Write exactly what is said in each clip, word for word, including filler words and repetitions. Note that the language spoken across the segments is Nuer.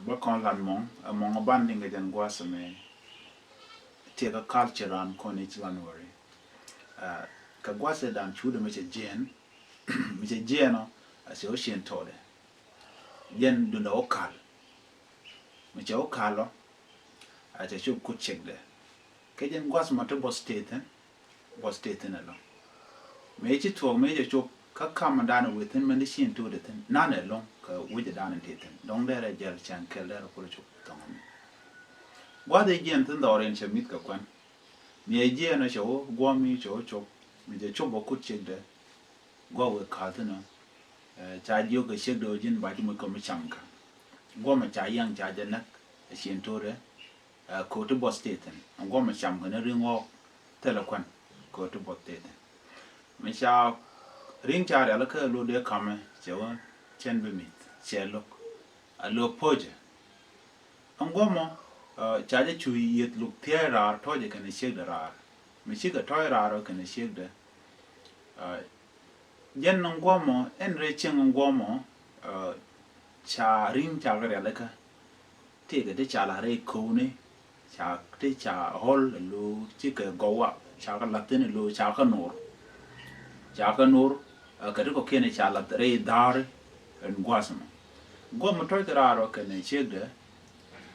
Bä kɔn lan mɔŋ, ɛ mɔŋ ɛ ban liŋ kɛ jɛn gua̱a̱th ɛmɛ. Tiɛ kä culture an kɔn i̱ ci lan wä ri. Ɛ, kɛ gua̱a̱th ɛ dan cuudɛ mɛ cɛ jiɛn, mɛ cɛ jiɛn ɔ, ɛ cɛ wä cien tɔɔdɛ. Jɛn dundɛ wä kal. Mɛ cɛ wä kal ɔ, ɛ cɛ cop kut cekdɛ. Kɛ jɛn gua̱th mɔ ti bɔth tëë thi̱n, bɔth tëë thi̱n ɛlɔ̱ŋ. Mëë ci thuɔ̱k mëë cɛ cop kä kamdan ɛ wëë thi̱n mɛn ti cin to̱o̱dɛ thi̱n, nan ɛlɔ̱ŋ kɛ wecdan in tëë thi̱n. Dɔ̱ŋ dɛrɛ jɛl cäŋ kɛl dɛrɛ kulɛ cop thɔ̱ŋ ɛmɛ. Gua̱th i̱ jiɛn thi̱n dhɔriɛn cɛ mi̱th kɛ kuɛn. Mëë jiɛn ɔ cɛ wä guɔ̱m i̱ cɛ wä cop, mëë cɛ cop ɔ kut cekdɛ. Guɔ wëë ka̱l thi̱n ɔ, ɛ, ca jiök kɛ ciek do̱o̱ ji̱n ba ji̱ moc kɔm mi cam kä. Guɔmɛ ca yɛŋ ca jɛ näk ɛ cien to̱rɛ, ɛ, ko̱o̱t ti bɔth tëë thi̱n. Guɔmɛ cam kɛ ni ri̱ŋ ɣɔɔk thilɛ kuɛn ko̱o̱t ti bɔth tëë thi̱n. Mi ca ri̱ŋ ca rial kä lo̱ dee ka̱mɛ cɛ wä cɛn bi mi̱th cɛ lo̱k. A lo̱ po̱cɛ. Ɛn guɔmɔ, ɛ, ca jɛ cu yieth luk thiɛɛr raar tɔ̱ɔ̱cɛ kɛnɛ ciekdɛ raar. Mi cikɛ tɔ̱ɔ̱c raar ɔ kɛnɛ ciekdɛ. Ɛ, jɛn ɛn guɔmɔ, ɛn rɛy cieŋ ɛn guɔmɔ, ɛ, ca ri̱ŋ ca kɛ rialikä. Tëëkɛ ti ca la rɛy ko̱wni, ca ti ca ɣɔl lo̱ cikɛ gɔwa, ca kɛ la̱th thi̱n lo̱ ca kɛ no̱r. Ca kɛ no̱r, ɛ, kɛ ti kɔ̱kiɛn ca la̱th rɛy dha̱a̱ri ɛn gua̱a̱th ɛmɔ. Guɔmɔ tɔ̱ɔ̱c kɛ raar ɔ kɛnɛ ciekdɛ,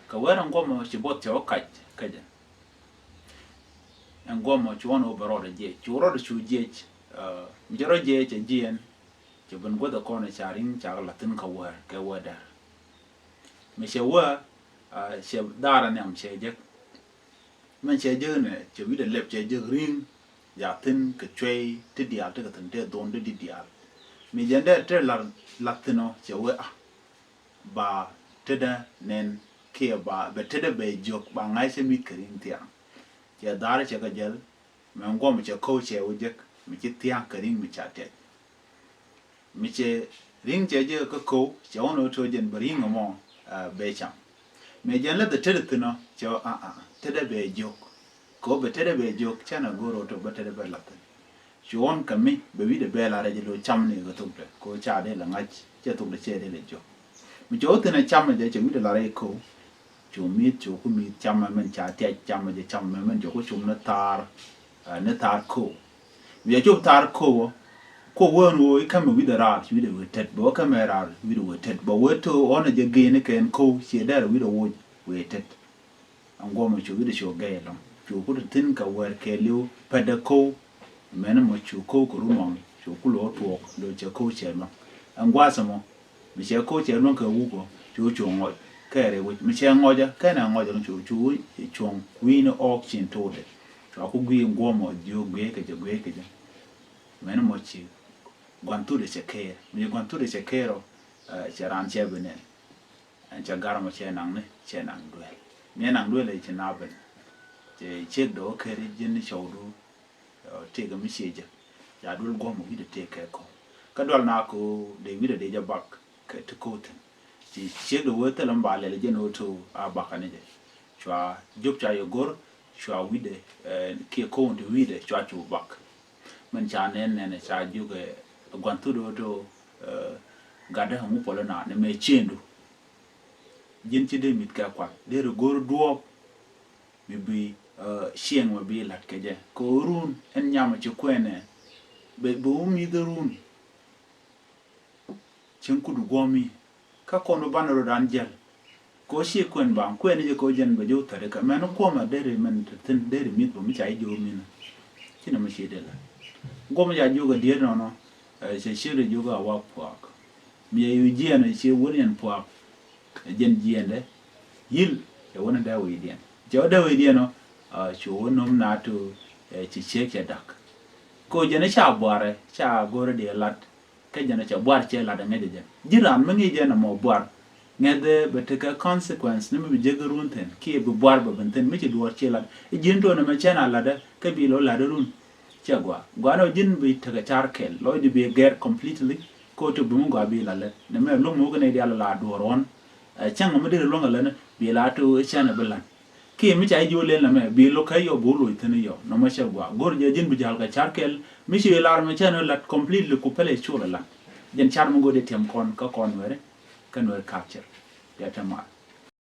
kɛ wɛr ɛn guɔmɔ ci buɔth cɛ wä kac kä jɛ. Ɛn guɔmɔ cu ɣɔn ɣöö bɛ rɔɔdɛ jiɛc, cu rɔɔdɛ cu jiɛc, ɛ, mi cɛ rɔ jiɛc ɛ jiɛn, cɛ ben guäth ɛ kɔn ɛ ca ri̱ŋ ca kɛ la̱th thi̱n kä wäär kɛ wäär däär. Mi cɛ wä, ɛ, cɛ dhaarɛ nhiam cɛ jek. Mɛn cɛ jek nɛ cɛ wi̱cdɛ lɛp cɛ jek ri̱ŋ, ya thi̱n kɛ cuɛy ti diaal ti kɛ thi̱n tëë dhon ti di̱t diaal. Mi jɛn dee tëë la̱th, la̱th thi̱n ɔ cɛ wee a ba tetdä nɛn kiɛ ba bɛ tetdä bɛ jiök ba ŋa̱c cɛ mi̱th kɛ ri̱ŋ thia̱a̱ŋ. Cɛ dhaarä cɛ kɛ jäl, mɛ guɔm cɛ ko̱w cɛ wä jek, mi ci thia̱a̱ŋ kɛ ri̱ŋ mi ca tiɛc. Mi cɛ ri̱ŋ cɛ jek kä ko̱w, cɛ wä nɔ to̱ jɛn bɛ ri̱ŋ ɛmɔ, ɛ, bɛ cam. Mɛ jɛn lɛ bɛ tetdä thi̱n ɔ, cɛ wä a, a, tetdä bɛ jiök. Ko̱ bɛ tetdä bɛ jiök, cɛ nɛ go̱r ɔ to̱ bɛ tetdä bɛ la̱th thi̱n. Cu ɣɔn kä mi bɛ wi̱cdɛ bɛ la rɛc lo̱ cam ni kɛ thokdɛ, ko̱ ca dee la ŋa̱c, cɛ thokdɛ cɛ dee la jiök. Mi cɛ wä thi̱n ɛ cam ni jɛ cɛ wi̱cdɛ la rɛc ko̱w. Cu mi̱th, cu ku mi̱th cam ɛ mɛn ca tiac cam ɛ jɛ cam ɛ mɛn jɛ ku cum ni thaar, ɛ, ni thaar ko̱w. Mi jɛ cop thaar ko̱w ɔ, ko̱ wee ni wee i̱ kämɛ wi̱cdɛ raar, ci wi̱cdɛ wee tet, bɛ wä kämɛ raar, wi̱cdɛ wee tet, bɛ wee to̱ ɣɔn ɛ jɛ gee ni kɛn ko̱w, ciɛ dɛr wi̱cdɛ woc wee tet. Ɛn guɔmɔ cu wi̱cdɛ cu gɛy ɛlɔ̱ŋ. Cu ku te thi̱n kɛ wɛr kɛɛliw pätdɛ ko̱w. Mɛn mɔ cu ko̱w kɛ run ɔŋ, cu ku lo̱ tuɔɔk, lo̱ cɛ ko̱w cɛ luäŋ. Ɛn gua̱a̱th ɛmɔ, mi cɛ ko̱w cɛ luäŋ kɛ wuk ɔ, cu cu ŋɔc kɛ rɛy wec. Mi cɛ ŋɔc ɛ, kɛn ɛ ŋɔc ɛlɔ̱ŋ cu, cu cuɔ̱ŋ wi̱i̱ni ɔɔk cin to̱o̱dɛ. Cua ku gui̱i̱ guɔmɔ jiök gui̱i̱ kɛ jɛ, gui̱i̱ kɛ jɛ. Mɛn mɔ ci gua̱n thut ɛ cɛ kɛɛr. Mi ci gua̱n thut ɛ cɛ kɛɛr ɔ, ɛ, cɛ raan cɛ bi nɛn. Ɛn cɛ gar mɔ cɛ naŋni, cɛ naŋ duel. Mi ɛ naŋ duel ɛ ci na ben. Cɛ ciek dɔ̱ kɛri ji̱n ni cɔwdu, ɛ, tëëkɛ mi ciɛ jɛ. Ca duel guɔ̱m wi̱cdɛ tëëk kɛ ko̱. Kä dual na ko̱ dee wi̱cdɛ dee jɛ bak kɛ ti ko̱ thi̱n. Ci ciek dee wee thilɛ mi ba lɛl jɛn ɣöö to̱ a bakä ni jɛ. Cua jop ca yɛ go̱r, cua wi̱cdɛ, ɛ, kiɛ ko̱ ti wi̱cdɛ cua cu bak. Mɛn ca nɛn nɛn ca jiök ɛ gua̱n thut ɣöö to̱, ɛ, gatdä ŋu pɔlä na ni mɛ ciëndu. Ji̱n ci dee mi̱th kɛ kual dee ri go̱r duɔ̱ɔ̱p mi bi, ɛ, cieŋ mi bi la̱t kɛ jɛ. Kɛ ɣöö run ɛn nyam ci kuɛɛnɛ bɛ, bɛ wä mi̱th run. Cieŋ kudu guɔ̱mi. Kä kɔn bi banɛ rɔ dan jäl. Kɛ ɣöö ci kuɛn baŋ, kuɛn jɛ kɛ ɣöö jɛn bɛ jɛ wä thäri kä. Mɛn guɔ̱mɛ deri mɛn te thi̱n deri mi̱th bä mi ca ji̱ jiök minɛ. Ci nɛ mi ci dee la. Guɔ̱mɛ ca jiök ɛ diet nɔnɔ, ɛ, cɛ ciek dee jiök a wa puak. Mi cɛ yu jiɛn ɛ ci wä ni ɛn puak. Ɛ jɛn jiɛndɛ. Yil, cɛ wä ni dee wi̱i̱diɛn. Cɛ wä dee wi̱i̱diɛn ɔ, ɛ, cu wä nom na tu, ɛ, ci ciek cɛ dak. Kɛ ɣöö jɛn ca buarɛ, ca go̱rɛ dee lat. Kä jɛn cɛ buar cɛ lat ŋäcɛ jɛ. Ji̱n raan mi ŋi̱i̱c jɛ nɔmɔ buar. Ŋäcɛ bɛ tekɛ consequence ni mi bi jek run thi̱n kiɛ bi buar bɛ ben thi̱n mi ci duɔɔr ci lat. I̱ ji̱n tuɔɔn ɛmɛ cɛn a latdä kä bi lɔ latdä run. Cɛ gua. Gua̱n ɔ ji̱n bi tekɛ car kɛl lɔcdi bi gɛr completely. Kä ɔ tok bi mi gua bi lat lät. Nɛmɛ luäŋ mi wä kä nɛy diaal la duɔɔr ɣɔn. Ɛ cäŋ mi deri luäŋ ɛ lät ni bi la tok cɛn ɛ bi lat. Kiɛ mi ca ji̱ jiök len la mɛ bi lo̱k kä yɔ bi wä loc thi̱n yɔ nɔmɔ cɛ gua go̱r jɛ ji̱n bi ja̱l kɛ car kɛl mi ci lar mɛ cɛ ni lat completely ku pɛlɛ col ɛ lat. Jɛn car mi go̱r jɛ tiɛm kɔn kä kɔn nuɛri kä nuɛri culture. Jɛ te mal.